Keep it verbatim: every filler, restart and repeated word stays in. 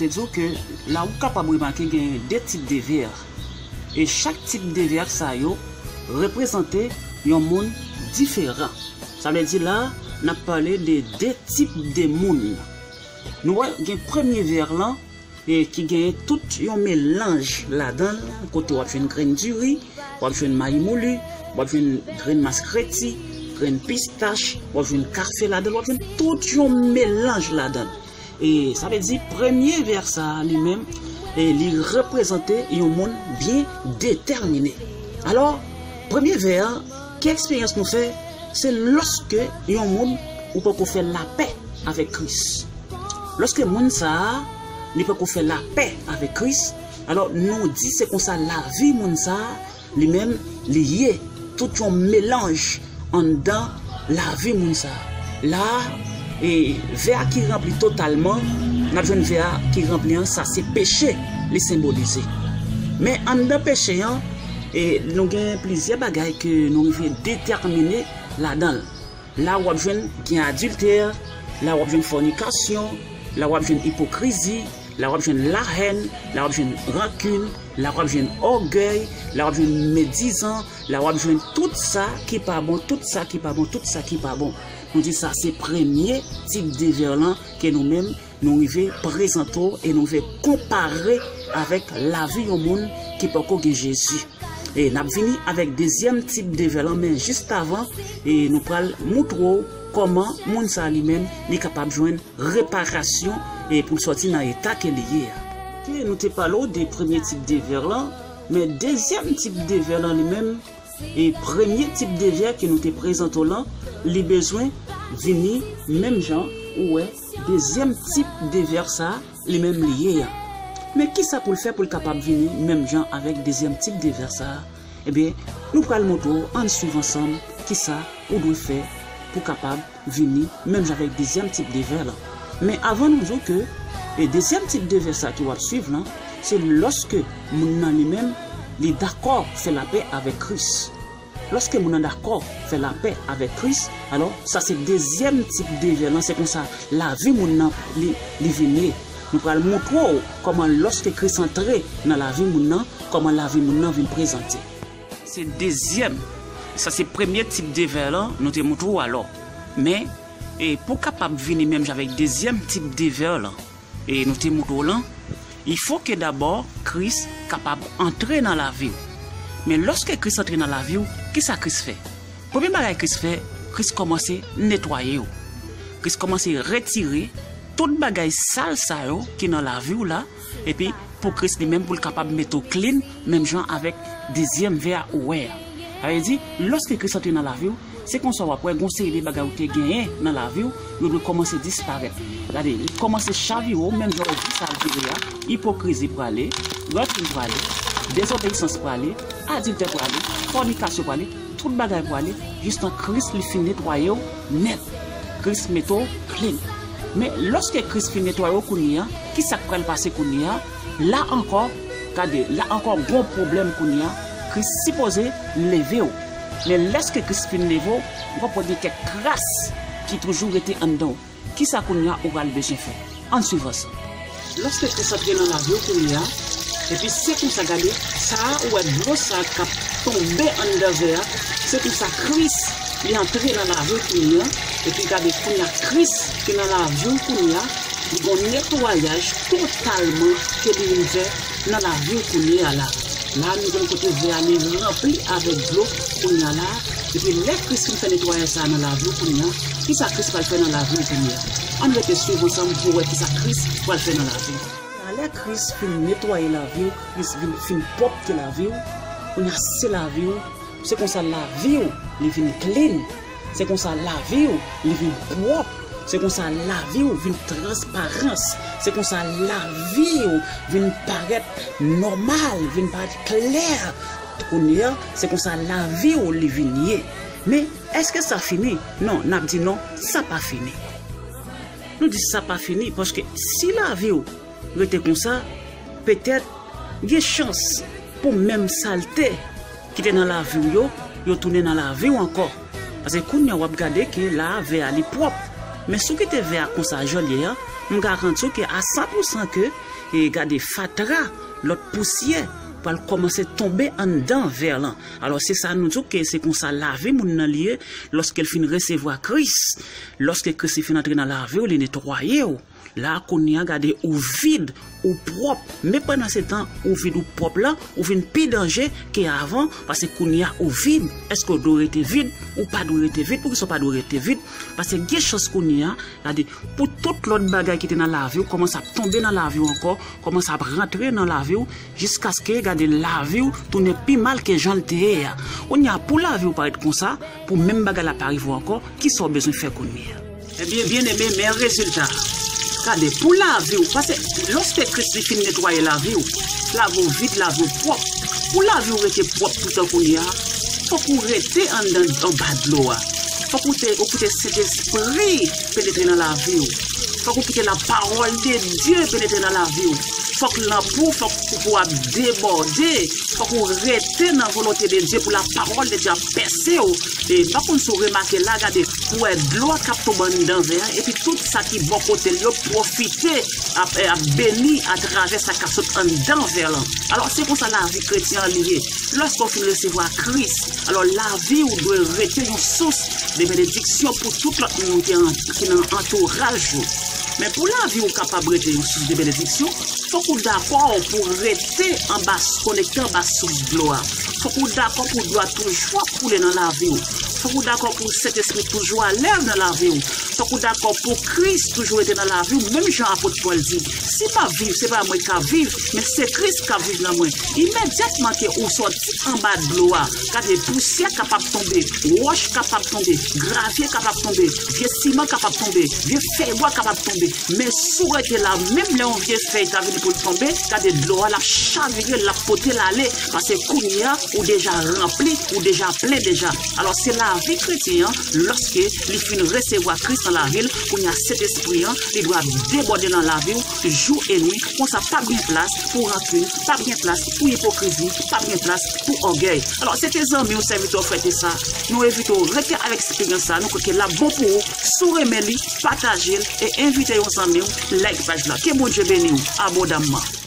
Te di w ke la ou kapab remake genyen de tip de vè. E chak tip de vè sa yo reprezante yon moun diferan. Sa vle di la, n ap pale de de tip de moun. Nou wè gen premye vè lan, e ki genyen tout yon melanj ladan l, kote w ap jwenn grenn diri, w ap jwenn mayi mouli, w ap jwenn grenn maskreti, grenn pistach, w ap jwenn kafe ladan l, w ap jwenn tout yon melanj ladan l. E sa vle di premye vè sa a li menm, e li reprezante yon moun byen detèmine. Alò, premye vè a, ki eksperyans nou fè? Se lòske yon moun ou poko fè lapè avèk Kris. Lòske moun sa a, li poko fè lapè avèk Kris, alò nou di se konsa lavi moun sa a, li menm, li ye tout yon melanj anndan lavi moun sa a. La a, e, vè a ki ranpli totalman, n ap jwenn vè a ki ranpli an, sa se peche li senbolize. Men anndan peche an, e, nou gen plizyè bagay ke nou rive detèmine ladan l. La w ap jwenn gen adiltè, la w ap jwenn fònikasyon, la w ap jwenn ipokrizi, la w ap jwenn lahèn, la w ap jwenn rankin, la w ap jwenn ògèy, la w ap jwenn medizan, la w ap jwenn tout sa ki pa bon, tout sa ki pa bon, tout sa ki pa bon. Nou di sa se premye tip de vè lan ke nou menm nou rive prezante w e nou rive konpare avèk lavi yon moun ki poko gen Jezi. E n ap vini avèk dezyèm tip de vè lan, men jis avan, e nou pral moutre w kòman moun sa li menm li kapab jwenn reparasyon e pou l sòti nan eta ke li ye a. Ke nou te pale w de premye tip de vè lan, men dezyèm tip de vè lan li menm, e premye tip de vè ke nou te prezante w lan, li bezwen vini menm jan ou wè dezyèm tip de vè sa li menm li ye a. Men kisa pou l fè pou l kapab vini menm jan avèk dezyèm tip de vè sa a? Ebyen, nou pral montre w, ann swiv ansanm kisa ou dwe fè pou kapab vini menm jan avèk dezyèm tip de vè lan. Men avan nou di w ke, e, dezyèm tip de vè sa ke w ap swiv lan, se lòske moun nan li menm, li dakò fè lapè avèk Kris. Lòske moun nan dakò fè lapè avèk Kris, alò, sa se dezyèm tip de vè lan, se konsa lavi moun nan li, li vin ye. Nou pral montre w kòman lòske Kris antre nan lavi moun nan, kòman lavi moun nan vin prezante. Se dezyèm, sa se premye tip de vè lan nou te montre w alò. Men, e pou kapab vini menm jan avèk dezyèm tip de vè lan, e nou te montre w lan, il faut que d'abord Kris kapab antre nan lavi w. Men lòske Kris antre nan lavi w, kisa Kris fè? Premye bagay Kris fè, Kris kòmanse netwaye w. Kris kòmanse retire tout bagay sal sa yo ki nan lavi w la, epi pou Kris li menm pou l kapab mete w clean, menm jan avèk dezyèm vè a ou wè a. Sa vle di, lòske Kris antre nan lavi w, se konsa w ap wè gon seri de bagay ou te genyen nan lavi w, yo dwe kòmanse disparèt. Gade, li kòmanse chavire w, menm jan w di sa l vire a, ipokrizi prale, rankin prale, dezobeyisans prale, adiltè prale, fònikasyon prale, tout bagay prale, jistan Kris li fin netwaye w nèt. Kris mete w clean. Men lòske Kris fin netwaye w kounye a, kisa k pral pase kounye a? La ankò, gade, la ankò gon pwoblèm kounye a. Kris sipoze leve w. Men lèske Kris fin leve w, w ap wè gen kèk kras ki toujou rete anndan w. Kisa kounye a ou pral bezwen fè? Ann swiv ansanm. Lòske Kris antre nan lavi w kounye a, epi se konsa, gade, sa a ou wè dlo sa a k ap tonbe anndan vè a, se konsa Kris li antre nan lavi w kounye a, epi gade kounye a Kris ki nan lavi w kounye a, li gon netwayaj totalman ke li vin fè nan lavi w kounye a la. La nou jwenn kote vè a li ranpli avèk dlo kounye a la, epi lè Kris fin fè netwayaj sa a nan lavi w kounye a, kisa Kris pral fè nan lavi w kounye a? Ann rete swiv ansanm pou wè kisa Kris pral fè nan lavi w. Talè Kris fin netwaye lavi w, Kris vin fin pwòpte lavi w, kounye a se lavi w, se konsa lavi w li vin clean, se konsa lavi w li vin pwòp, se konsa lavi w vin transparans, se konsa lavi w vin parèt nòmal, vin parèt klè. Kounye a, se konsa lavi w li vin ye. Men, èske sa fini? Non, n ap di non, sa pa fini. Nou di sa pa fini, paske si lavi w rete konsa, petèt gen chans pou menm salte ki te nan lavi w yo, yo tounen nan lavi w ankò. Paske kounye a w ap gade ke la a vè a li pwòp. Men si w kite vè a konsa jan l ye an, m garanti w ke a san pou san ke, e, gade fatra, lòt pousyè, pral kòmanse tonbe anndan vè lan. Alò, se sa nou di w ke se konsa lavi moun nan li ye, lòske l fin resevwa Kris, lòske Kris li fin antre nan lavi w, li netwaye w. La, kounye a, gade, ou vid, ou pwòp. Men pandan se tan ou vid, ou pwòp la, ou vin pi danje ke avan, paske kounye a ou vid. Èske w dwe rete vid? Ou pa dwe rete vid. Poukisa w pa dwe rete vid? Paske gen chans kounye a, gade, pou tout lòt bagay ki te nan lavi w, kòmanse ap tonbe nan lavi w ankò, kòmanse ap rantre nan lavi w, jiskaske, gade, lavi w tounen pi mal ke jan l te ye a. Kounye a, pou lavi w parèt konsa, pou menm bagay la pa rive w ankò, kisa w bezwen fè kounye a? Ebyen, byeneme, men rezilta. Gade, pou lavi w, paske lòske Kris li fin netwaye lavi w, lavi w vid, lavi w pwòp. Pou lavi w rete pwòp toutan kounye a, fòk ou rete anndan, anba dlo a. Fòk ou te, ou kite Sentespri penetre nan lavi w. Fòk ou kite lapawòl de Dye penetre nan lavi w. Fòk lanmou, fòk ou ap debòde. Fòk ou rete nan volonte de Dye pou lapawòl de Dye ap pèse w. E m pa konn si w remake la, gade, ou wè dlo a k ap tonbe anndan vè a, epi tout sa ki bò kote l yo pwofite ap, ap beni atravè sa k ap sot anndan vè lan. Alò, se konsa lavi kretyen an li ye. Lòske w fin resevwa Kris, alò, lavi w dwe rete yon sous de benediksyon pou tout lòt moun ki an, ki nan antouraj ou. Men pou lavi w kapab rete yon sous de benediksyon, fòk ou dakò pou rete anba, konekte anba sous dlo a. Fòk ou dakò pou dlo a toujou ap koule nan lavi w. Fòk ou dakò pou Sentespri toujou alèz nan lavi w. Fòk ou dakò pou Kris toujou rete nan lavi w, menm jan apot Pòl di, si m ap viv, se pa mwen k ap viv, men se Kris k ap viv nan mwen. Imedyatman ke ou sòti anba dlo a, gade, pousyè kapab tonbe, wòch kapab tonbe, gravye kapab tonbe, vye siman kapab tonbe, vye fèy bwa kapab tonbe. Men si w rete la, menm lè yon vye fèy ta vini pou l tonbe, gade, dlo a l ap chavire l, l ap pote l ale, paske kounye a, ou deja ranpli, ou deja plen deja. Alò, se lavi kretyen an, lòske li fin resevwa Kris nan lavi l, kounye a Sentespri an, li dwe ap debòde nan lavi w, jou e nwi, konsa p ap gen plas pou rankin, p ap gen plas pou ipokrizi, p ap gen plas pou ògèy. Alò, se te zanmi w, sèvitè w, frè Tessa, nou envite w rete avèk eksperyans sa, nou kwè ke l ap bon pou ou, si w renmen li, pataje l e envite yon zanmi w, like paj la. Ke Bondye beni w abondamman.